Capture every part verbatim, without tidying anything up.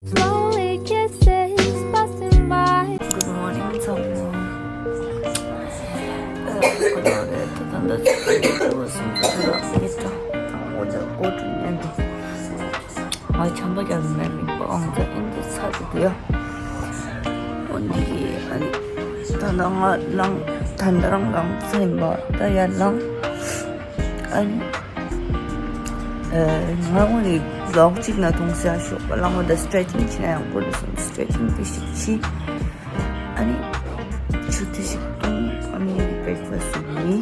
Slowly kisses passing by. Good morning, ཚང་མ། ཨ། ཁོ་ན་རེད། ད་ད་ད་ཚོད་ཚོད་ཚོད་སུམ་ཅུ་ཚོད་ལ་མི་ཏྲ་དང་འོ་ཅག་ཀོ་ཀྲུ་ཉན་དུ། ང་ཆམ་པ་རྒྱག་ནས་མེད་པ་ཨང་ཚ་ཨིན་དུ་ཚ་དུ་དུ་ཡ། འོ་འདི་ཨ་ནི་ད་ལྟ་ང་ལངས། ད་ལྟ་རང་ལངས་ཚར་ཡིན་པ། ད་ཡར་ལངས། ཨ་ནི། ཨ། ང་འོ་ནི་ལོག་གཅིག་ན་གཏོང་ས་ཤོག་པ་ལ་ང་ད་སི་ཊེ་ཆིང་བྱེད་ན་ཡང་དགོས་རེད་སོང་། སི་ཊེ་ཆིང་དེ་ཞིག་བྱེད། ཨ་ནི་ཆུ་དེ་ཞིག་བཏུང་། ཨ་ནི་བྷི་རེག་ཕ་སི་ཊི་ཡིན།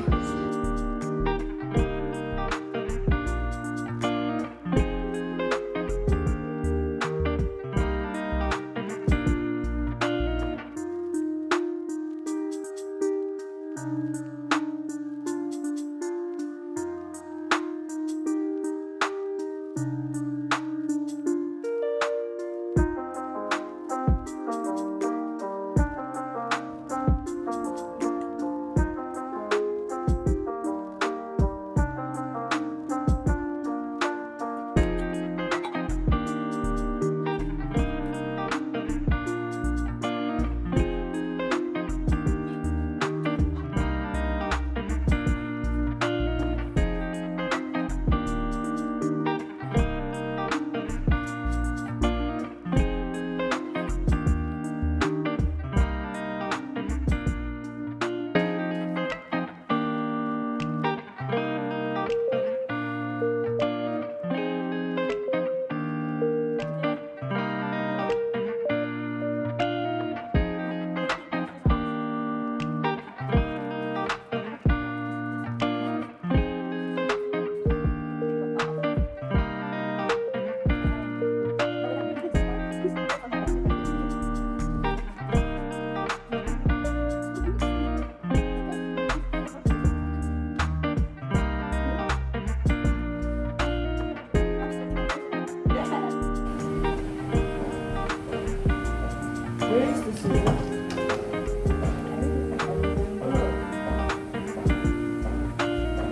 Where is the scissor?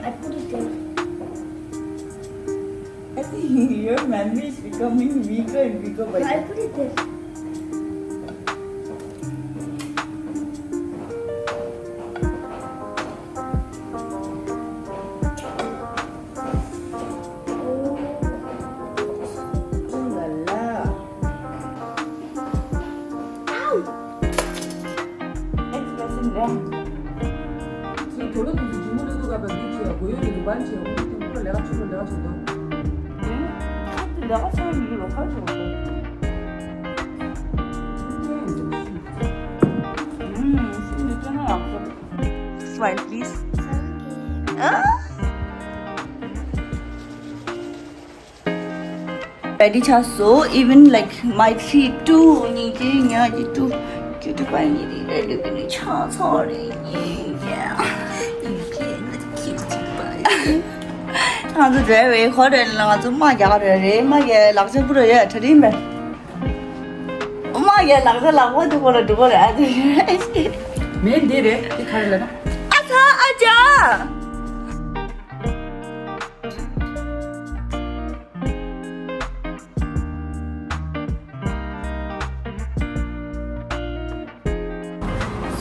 I put it there. I think your memory is becoming weaker and weaker by the I put it there. Ooh la la. Ow! Next lesson, run. ཚེ་གྲོ་ལོ་དུས་སུ་ཇི་མོ་ལ་དུ་ག་པ་འདི་ཆེ་གོ་ཡོད་ལ་དུ་བན་ཆེ་གོ་དུ་ཁོ་ལེགས་ཆེ་ལེགས་ཆེ་དོ། ཨུམ། ཁ་དུ་ལེགས་ཆེ་མི་རོ་ཁ་ཆེ་གོ། ཨུམ། ཤིན་ཏུ་ཅོ་ན་ཡག་པོ། Smile, please. ཨ། Ready ཆགས་སོ། Even like my three, two, ཉིས་ཀྱི་ཉག་གི་two, two, two, five, ཉིས་རེ་རེ་ལུག་གི་ནི་ཆགས་ཚོགས་རེ་ཉིས་ཀྱི། ང་ཚོ་འབྲེལ་བའི་ཧོ་རེ་ལ་ང་ཚོ་མ་རྒྱག་རེ་རེ་མ་རྒྱག་ལག་ཆ་པུ་ར་ཡ་ཁྲ་རིམ་པས། མ་རྒྱག་ལག་ཆ་ལག་པ་དུ་གོ་ལ་འགྲོ་གོ་རེ་ཨ་ཙི། མེད་འདི་རེད་འདི་ག་རེ་ལ་ན། ཨ་ཚ་ཨ་ཅག་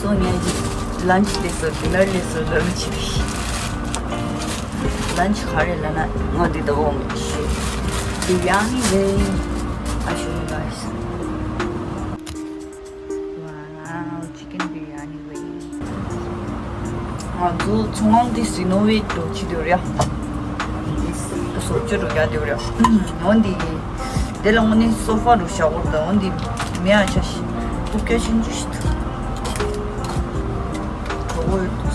སོ་ངས་ལན་ཆི་ལས་སོ་ཌི་ནར་ལས་སོ་ལ་མི་ཆི་ལན་ཆི་ག་རེ་ལ་ན་ང་འདི་ད་འོང་ཤི་བི་རི་ཡ་ནི་རེད། I show you guys. Wow, chicken biryani way. ང་ཚོ་ཚོང་ཁང་འདི་རི་ནོ་ཝེ་ཊི་འགྲོ་བྱེད་འདོད་རེད། བཟོ་བཅོས་འགྲོ་རྒྱག་འདོད་རེད། འོ་འདི་གི་དེ་ལ་དངོས་གནས་སོ་ཕ་རུ་བཞག་འོར་དང་འོ་འདི་མེ་ཨ་ཆ་ཤི་ཀུ་ཀེ་ཤིན་ཇུ་ཤི་ཐུ་གྲོ་བོ་ཡོད་དུ།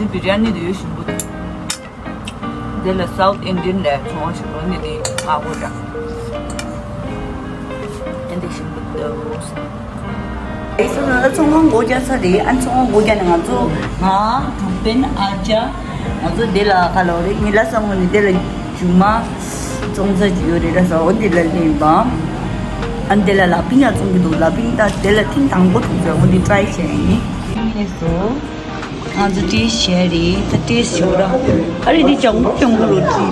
འདི་བི་རི་ཡ་ནི་དེ་ཡོད་ཞིམ་པོ་འདུག་འདི་ལ་South Indian ལས་ཚོང་ཞིག་རོ་ནི་དེ་ཨ་གོ་ར། འདི་ཞིམ་པོ་འདུག་ཨེ་སོ་ཨ་ཚོང་ཁང་སྒོ་རྒྱག་ས་རེད། ཨ་ཚོང་ཁང་སྒོ་རྒྱག་ནས་ང་ཚོ་ང་གྲོགས་པན་ཨ་ཅག་ང་ཚོ་དེ་ལ་ཁ་ལོ་རེད། ངེད་ལ་ས་ངོ་ནས་དེ་ལ་རྒྱུ་མ་བཙོང་ས་ཅིག་ཡོད་རེད་ལ་ས་འོ་དེ་ལ་སླེབས་པ། ཨ་དེ་ལ་ལ་ཕིང་ཡ་བཙོང་གི་འདུག་ལ་ཕིང་ད་དེ་ལ་ཐེངས་དང་པོ་ཐུག་ཟེར་འོ་དེ་ཊི་རའི་བྱས་ཡིན། ཕིང་ལས་སོ། ང་ཚོ་ཊེ་སི་ཊི་བྱས་རེད། ད་ཊེ་སི་ཊི་ཞོར་ར། ཨ་རེ་འདི་ཅང་ཅང་གུ་རུ་ཏི།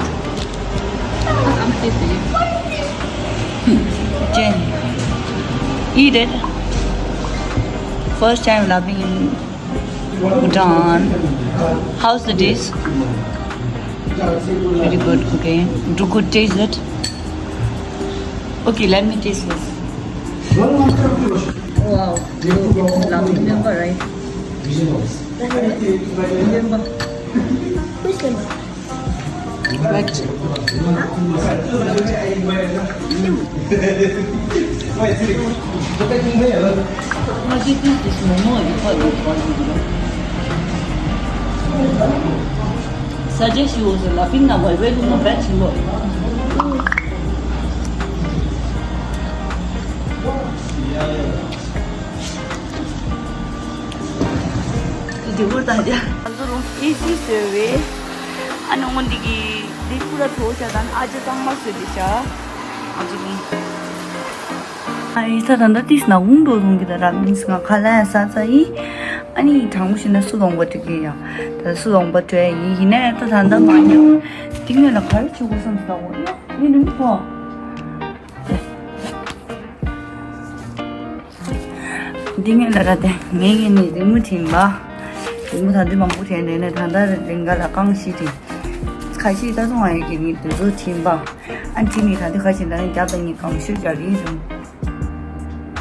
Jen, eat it. First time loving in Bhutan. How's the taste? Pretty good, okay. Do good taste it. Okay, let me taste this. Wow, loving member, right? Member. Which member? Right. Suggest you also laughing now, why will you not bet you? དེ་བུར་དང་རྒྱ། ང་ཚོ་རུང་ཨི་ཟི་བཟོས་བས། ཨ་ནི་འོ་འདི་གི་འདི་ཁུ་ར་གྲོ་བྱ་དང་ཨ་ཅེ་གཙང་མ་བཟོས་ཏེ་བྱ། ང་ཚོ་རུང་། ཨ་ཡི་ས་ད་ད་ཏིས་ན་འུང་འགྲོ་སོང་གི་ད་ར་མིན་སི་ང་ཁ་ལ་ཡ་ས་ཚ་ཡི། ཨ་ནི་གྲང་མོ་ཞིག་ན་སུ་ལོང་བ་འགྲིག་གི་ཡ། ད་སུ་ལོང་བ་བྲོས་ཡི་ཡིན་ན་ཡ་ད་ད་ད་མ་ཉམས། དེ་ངོས་ལ་ག་རེ་བྱེད་དགོས་བསམ་སོང་ཡ་ཡིན་རུང་ཁོ། འདི་ངས་ལ་ར་དེ་ངས་ངས་ནི་རི་མོ་བྲིས་པ། རི་མོ་ད་འདི་མང་པོ་བྲིས་ནས་ནས་ད་ལྟ་རིང་ག་ལ་རྐང་བཞི་བྲིས། ཁ་ཤས་ད་སོང་ཨ་ཡོད་ཀྱི་ནི་དེ་ཚོ་བྲིས་པ། ཨ་འདི་ནི་ད་འདི་ཁ་ཤས་ད་ནི་རྒྱབ་ལ་ངས་གང་ཤོད་རྒྱག་རིན་རུང་།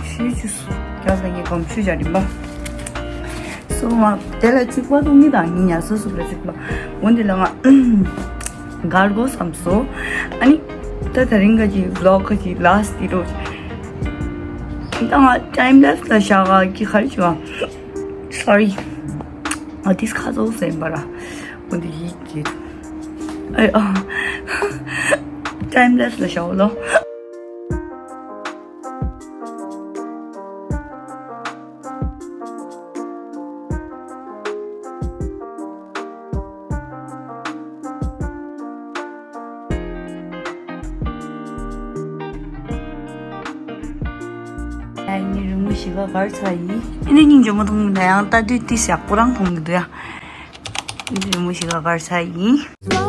ཤོད་ཅུ་སོ་རྒྱབ་ལ་ངས་གང་ཤོད་རྒྱག་རིན་པ། སོ་ང་དེ་ལ་གཅིག་པ་ཐོག་ནི་དང་ཡིན་ཡ་སོ་སོ་ལ་གཅིག་པ། འོན་ཏེ་ལ་ང་གར་གོ་བསམ་སོ། ཨ་ནི། ད་དེ་རིང་ག་གི་ཝི་ལོག་ག་གི་ལཱ་སི་ཊི་དེ་རོ། ད་ང་ཊའིམ་ལེབ་སི་ལ་བཞག་ག་གི་ག་རེ་བྱུང་བ། སོ་རི། ཨ་ཏིས་ཁ་ཚོགས་ཟེར་བ་ར། འོ་འདི་ཡིག་གི། ཨེ་ཨ། ཊའིམ་ལེབ་སི་ལ་བཞག་ལོ། ཨ་ནི་རི་མོ་ཞིག་ག་གར་ཚ་ཡིན། ཨ་ནི་སྙིང་རྗེ་མོ་མཐོང་གི་འདུག་ཡང་ལྟ་དུས་ཏིས་ཡག་པོ་རང་མཐོང་གི་འདུག་ཡ། ཨ་ནི་རི་མོ་ཞིག་ག་གར་ཚ་ཡིན།